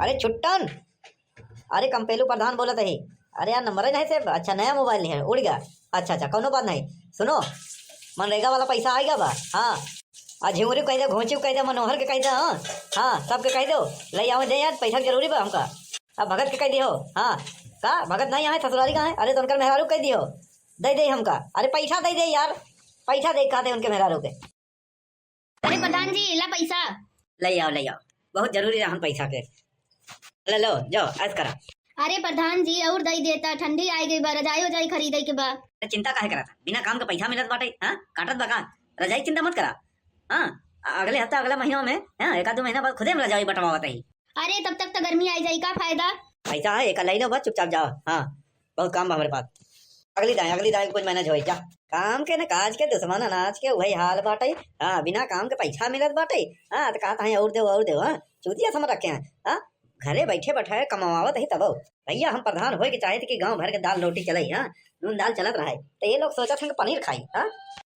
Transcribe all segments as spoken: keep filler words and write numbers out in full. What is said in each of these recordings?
अरे छुट्टन, अरे कंपेलू प्रधान बोलत ही। अरे यार, नंबर ही नहीं सेव। अच्छा, नया मोबाइल है, उड़ गया। अच्छा अच्छा, कौनो बात नहीं। सुनो, मनरेगा वाला पैसा आइगा बा। हाँ, आ झिंगुरी कहि दे, घोंची कहि दे, मनोहर के कहि दे। हाँ हाँ, सबके कहि दो, लइ आवे दे यार, पैसा के जरूरी बा हमका। अब भगत के कहि दियो। हाँ, का भगत नहीं आए, ससुरारी कहाँ है? अरे तो उनकर मेहरारू कहि दियो, दइ दे हमका। अरे पैसा दइ दे यार, पैसा दे कहते उनके मेहरारू के। अरे प्रधान जी, ला पैसा। लइ आओ, लइ आओ, बहुत जरूरी रहन पैसा के। ले लो, जाओ, ऐस करा। अरे प्रधान जी, और दइ देता, ठंडी आइ गइ बा, रजाई उजाई खरीदे के बा। अरे चिंता काहे करा था? बिना काम के पैसा मिलत बाटे, हाँ? काटत बा का? रजाई चिंता मत करा। हाँ, अ-, अगले हफ्ता, अगला महीना में, हाँ, एक आध दो महीना बाद खुदे हम रजाई बंटवावत ही। अरे तब तक तो गर्मी आइ जाई, का फायदा? पैसा है, एक लइ लो बस, चुपचाप जाओ। हाँ, बहुत काम बा हमरे पास। अगली दाएं, अगली दाएं कुछ मैनेज होई जा। काम के न काज के, दुश्मन अनाज के, वही हाल बाटे। हाँ, बिना काम के पैसा मिलत बाटे। हाँ, तो कहत हैं और देव, और देव। हाँ, चूतिया समझ रखे हैं। हाँ, घरे बैठे बैठे कमावत ही तबो। भैया, हम प्रधान होए के चाहत कि गांव भर के दाल रोटी चले। हाँ, नून दाल चलत रहे, तो ये लोग सोचत हैं कि पनीर खाई। हाँ,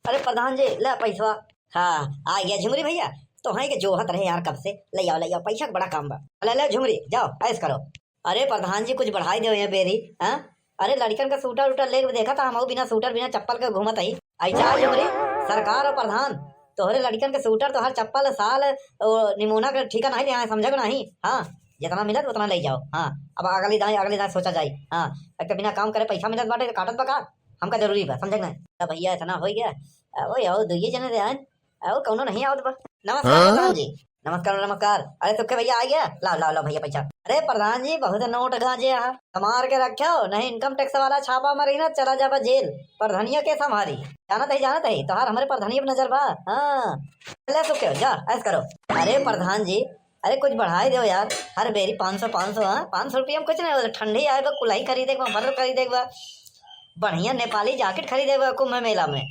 अरे प्रधान जी, ले पैसवा। हाँ, आ गया झुमरी भैया। तो हैं के जोहत रहे यार कब से। ले आओ, ले आओ, पैसा के बड़ा काम बा। ले, ले झुमरी, जाओ, ऐस करो। अरे प्रधान जी, कुछ बढ़ाई देव ये बेरी, हाँ? अरे लड़िकन का सूटर उटर लेके देखा था, हम बिना सूटर बिना चप्पल के घूमत ही। ऐसा झुमरी, सरकार और प्रधान, तोहरे लड़िकन के सूटर, तोहर चप्पल, साल, ओ, निमोना के ठीका नहीं ले आए, समझे के नहीं? हाँ, जितना मिलत उतना ले जाओ। हाँ, अब अगली दाई, अगली दाई सोचा जाई। हाँ, एक तो बिना काम करे पैसा मिलत बाटे, तो काटत बा का? हमका जरूरी बा, समझे के नहीं? तो भैया इतना हो गया। ओ, यो, दुइये जने दे आए। और कौनो नहीं आवत बा। नमस्कार हाँ? प्रधान जी। नमस्कार, नमस्कार। अरे सुखे भैया आ गया, लाओ, लाओ, लाओ भैया पैसा। अरे प्रधान जी, बहुत नोट गांजे आ, संभार के रखो, नहीं इनकम टैक्स वाला छापा मारी ना, चला जाबा जेल। प्रधानिया के संभारी, जानत ही, जानत ही, तोहार हमरे प्रधानिया पे नजर बा। हाँ, ले सुखे, जा, ऐस करो। अरे प्रधान जी, अरे कुछ बढ़ाई देव यार, हर बेरी पाँच सौ, पाँच सौ, हाँ, पाँच सौ रुपया में कुछ नहीं होता, ठंडी आए बा, कुल्हाई खरीदे के बा, बर्फ खरीदे के बा, बढ़िया नेपाली जैकेट खरीदे के बा कुंभ मेला में।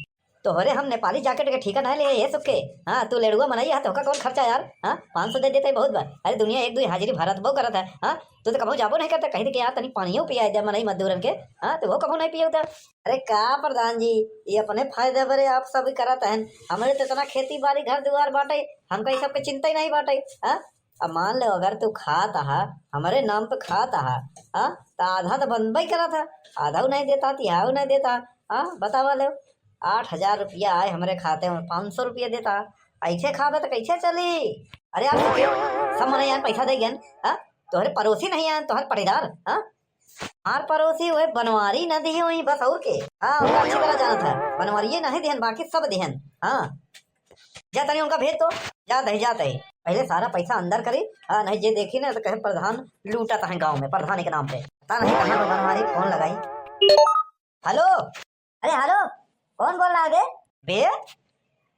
तोहरे हम नेपाली जैकेट के ठीका नहीं लिए, ये सुखे। हाँ, तू लेड़ुआ मनई है, तोहका कौन खर्चा यार? हाँ, पाँच सौ दे देते बहुत बा। अरे दुनिया एक दुई हाजिरी भरत बो करत है। हाँ, तू तो कभू जाबो नहीं करता, कहीं के यार तनी पानियो पिया दे मनई मजदूरन के। हाँ, तो वो कभू नहीं पिए उधर। अरे का प्रधान जी, ये अपने फायदे बरे आप सब करत हैं। हमरे तो इतना खेती बाड़ी घर दुआर बाटे, हमका ये सब के चिंता ही नहीं बाटे। हाँ, अब मान लो अगर तू खात हा, हमरे नाम पे खात हा, हाँ, तो आधा तो बनबे करत हा, आधा नहीं देता, तिहाऊ नहीं देता। हाँ, बतावा लो, आठ हजार रुपया आए हमरे खाते में, पाँच सौ रुपया देता, ऐसे खाबे तो कैसे चली? अरे यार, सब मने यार पैसा दे गए, हाँ, तोहरे पड़ोसी नहीं आए, तोहरे पटीदार, हाँ, हमार पड़ोसी वह बनवारी न दिए हुई बस, और के? हाँ, उनका अच्छी तरह जानत है, बनवारिये नहीं दिहन, बाकी सब दिहन। हाँ, जा तनी उनका भेज तो, जा दही, जा दही। पहले सारा पैसा अंदर करी, हाँ, नहीं जे देखी ना तो कहे प्रधान लूटत हैं गाँव में, प्रधान के नाम पे। पता नहीं कहाँ पे बनवारी फोन लगाई। हेलो। अरे हेलो, कौन बोल रहा है बे? बे,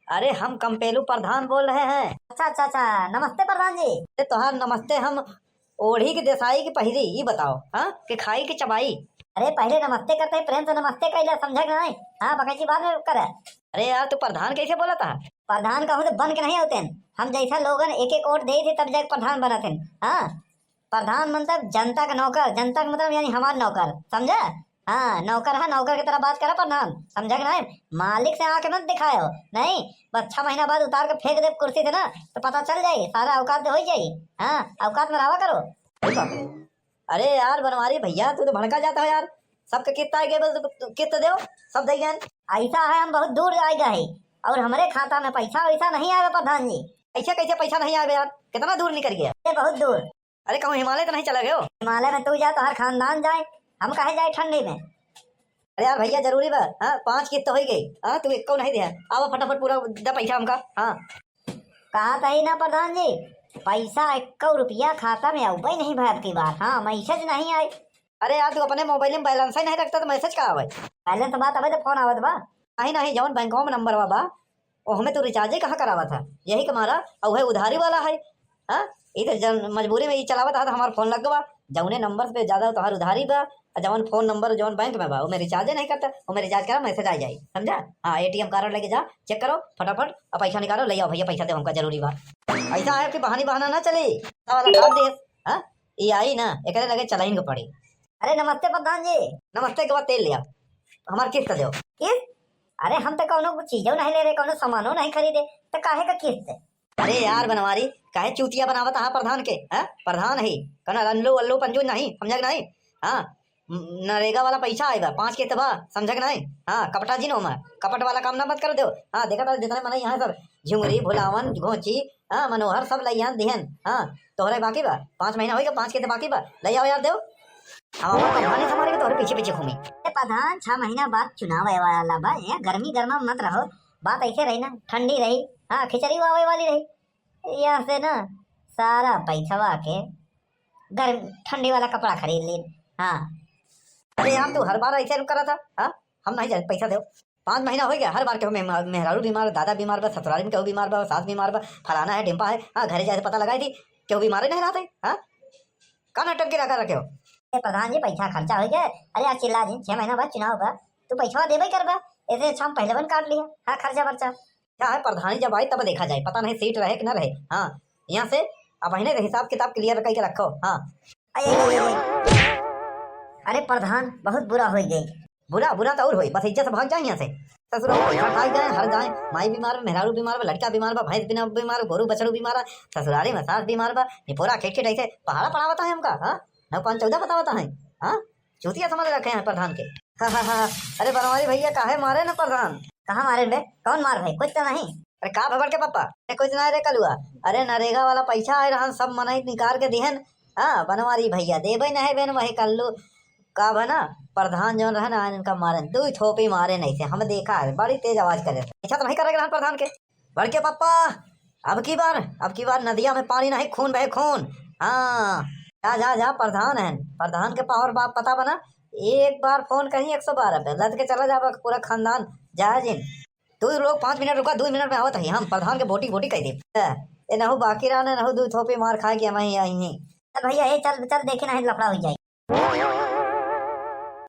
अरे हम कंपेलू प्रधान बोल रहे हैं। अच्छा अच्छा अच्छा, नमस्ते प्रधान जी। अरे तोहार नमस्ते हम ओढ़ी के देसाई के पहिरी, ई बताओ, हाँ, कि खाई के चबाई? अरे पहले नमस्ते करते ही प्रेम से नमस्ते कैला, समझा कि नहीं? हाँ, बकैची बाद में करे। अरे यार, तू प्रधान कैसे बोला था? प्रधान कहूँ तो बन के नहीं होते हैं। हम जैसा लोगन एक एक वोट दे थे तब जाके प्रधान बनत हैं। हाँ, प्रधान मतलब जनता का नौकर, जनता का मतलब यानी हमार नौकर, समझा? हाँ, नौकर है, नौकर की तरह बात करा प्रधान, समझा कि नहीं? मालिक से आके मत दिखायो, नहीं, बस छह महीना बाद उतार के फेंक दे कुर्सी से ना, तो पता चल जाई, सारा औकात हो जाई। हाँ, औकात में रहा करो। अरे बाप रे। अरे यार बनवारी भैया, तू तो भड़का जाता है यार, सबके किस्त आ गए, बस तू किस्त दो, सब दे गए। ऐसा है, हम बहुत दूर आ गए हैं और हमारे खाता में पैसा वैसा नहीं आया प्रधान जी। ऐसे कैसे पैसा नहीं आया यार, कितना दूर निकल गया? ये बहुत दूर। अरे कहूँ हिमालय तो नहीं चला गयो? हिमालय में तू जा, तोहर खानदान जाए, हम काहे जाए ठंडी में? अरे यार भैया जरूरी बा, हाँ, पाँच किस्त तो हो ही गई, हाँ, तू एको नहीं दिया, आवा फटाफट पूरा दे पैसा हमका। हाँ। कहा तही ना प्रधान जी, पैसा एको रुपया खाता में आउबे नहीं भाई अब की बार, हाँ, मैसेज नहीं आई। अरे यार तू अपने मोबाइल में बैलेंस ही नहीं रखता तो मैसेज का आवे? बैलेंस बात अबे तो फोन आवत बा। नहीं नहीं, जौन बैंकवा में नंबर बा, बा, ओहमे तू रिचार्जे कहाँ करावत है? यही के मारा, और वह उधारी वाला है। हाँ, ई तो जन मजबूरी में ई चलावत है तो हमार फोन लग गवा। जौने नंबर पे ज्यादा तोहार उधारी बा, और जौन फोन नंबर जौन बैंक में बा, ओमे रिचार्जे नहीं करता, ओमे रिचार्ज करा, मैसेज आ जाई, समझा? हाँ, एटीएम कार्ड लेके जा, चेक करो फटाफट, और पैसा निकालो, ले आओ भैया, पैसा दे, हमका जरूरी बा। ऐसा है कि बहानी बहाना ना चली, वाला काट दे। हाँ, ई आई ना, एकरे लगे चलाइन के पड़ी। अरे नमस्ते प्रधान जी। नमस्ते के बाद तेल लिया, हमार किस्त दो। किस्त? अरे हम तो कौनो चीजो नहीं ले रहे, कौनो सामानो नहीं खरीदे, तो काहे का किस्त? अरे यार बनवारी, काहे चूतिया बनावत हा प्रधान के? हाँ, प्रधान है, कना लल्लू वल्लू पंजू नहीं, समझा कि नहीं? हाँ, न-, नरेगा वाला पैसा आए बा, पाँच किस्त बा, समझा कि नहीं? हाँ, कपटा जी नो में, कपट वाला काम ना मत कर दो। हाँ, देखा था जितने मने यहाँ सब झुमरी, भुलावन, घोंची, हाँ, मनोहर सब लइया दिहन। हाँ, तोहरे बाकी बा, पाँच महीना होइगा, पाँच किस्त बाकी बा, ले आओ यार देव। हम अपन प्रधानी संभाल के तोहरे पीछे पीछे घूमी। ए प्रधान, छह महीना बाद चुनाव आवे वाला बा, ये गर्मी गर्मा मत रहो, बात ऐसे रही ना, ठंडी रही, हाँ, खिचड़ी आवे वाली रही, यहाँ से ना सारा पैसवा के गर्म ठंडी वाला कपड़ा खरीद ली। हाँ। अरे यार, तू हर बार ऐसे करत हा, हाँ? हम नहीं जाए, पैसा दो। पाँच महीना हो गया, हर बार केहू मेहमा-, मेहरारू बीमार, दादा बीमार बा, ससुराल में केहू बीमार बा, सास बीमार बा, फलाना है, ढिम्पा है, हाँ, घरे जाए से पता लगाई थी, केहू बीमारे नहीं रहते, हाँ? का नटंकी रखा रखे हो? ए प्रधान जी, पैसा खर्चा हो गया। अरे यार, चिल्ला जी, छह महीना बाद चुनाव बा, तू पैसा देबे करबा, ऐसे अच्छा हम पहले बन काट लिया। हाँ, खर्चा बर्चा। क्या है, प्रधानी जब आई तब देखा जाए, पता नहीं सीट रहे कि ना रहे। हाँ, यहाँ से अब हिने हिसाब किताब क्लियर करके रखो। हाँ। अरे, अरे, अरे, अरे। अरे प्रधान, बहुत बुरा हो गई। बुरा, बुरा तो और होई, बस इज्जत से भाग जाए यहाँ से। ससुर पैसा खाई जाए, हर जाए, माई बीमार बा, मेहरारू बीमार बा, लड़का बीमार बा, भैंस बिना बीमार बा, गोरू बछरू बीमार बा, ससुरारी में सास बीमार बा, निपोरा खेट खेट ऐसे पहाड़ा पढ़ावता है हमका, हाँ? नौ पाँच चौदह बतावता है, हाँ? चूतिया समझ रखे हैं प्रधान के। हाँ, हाँ, हाँ। अरे बनवारी भैया, काहे मारे न प्रधान? कहाँ मारे बे? कौन मार भाई? कुछ तो नहीं। अरे का भबड़ के पप्पा? अरे कुछ ना रे कलुआ। अरे नरेगा वाला पैसा आए रहन, सब मनई निकाल के दिहन। हाँ, बनवारी भैया, देबे नहीं बेन वही कल्लू। का बना, प्रधान जौन रहे ना, इनका मारन, दू थोपी मारे नहीं से, हम देखा है, बड़ी तेज आवाज करे। अच्छा तो नहीं करे रहन प्रधान के। बड़के पप्पा, अब की बार, अब की बार नदिया में पानी नहीं, खून बहे खून। हाँ, जा, जा, जा, प्रधान है, प्रधान के पावर बाप पता बना, एक बार फोन कहीं एक सौ बारह पे लद के चला जाबा पूरा खानदान। जा जिन, तू लोग पाँच मिनट रुका, दो मिनट में आवत ही, हम प्रधान के बोटी बोटी कह दे। ए नहु बाकी रहने, नहु दू थोपी मार खाए के हम ही आई ही। चल भैया, ए चल, चल देखे नहीं लफड़ा हो जाए।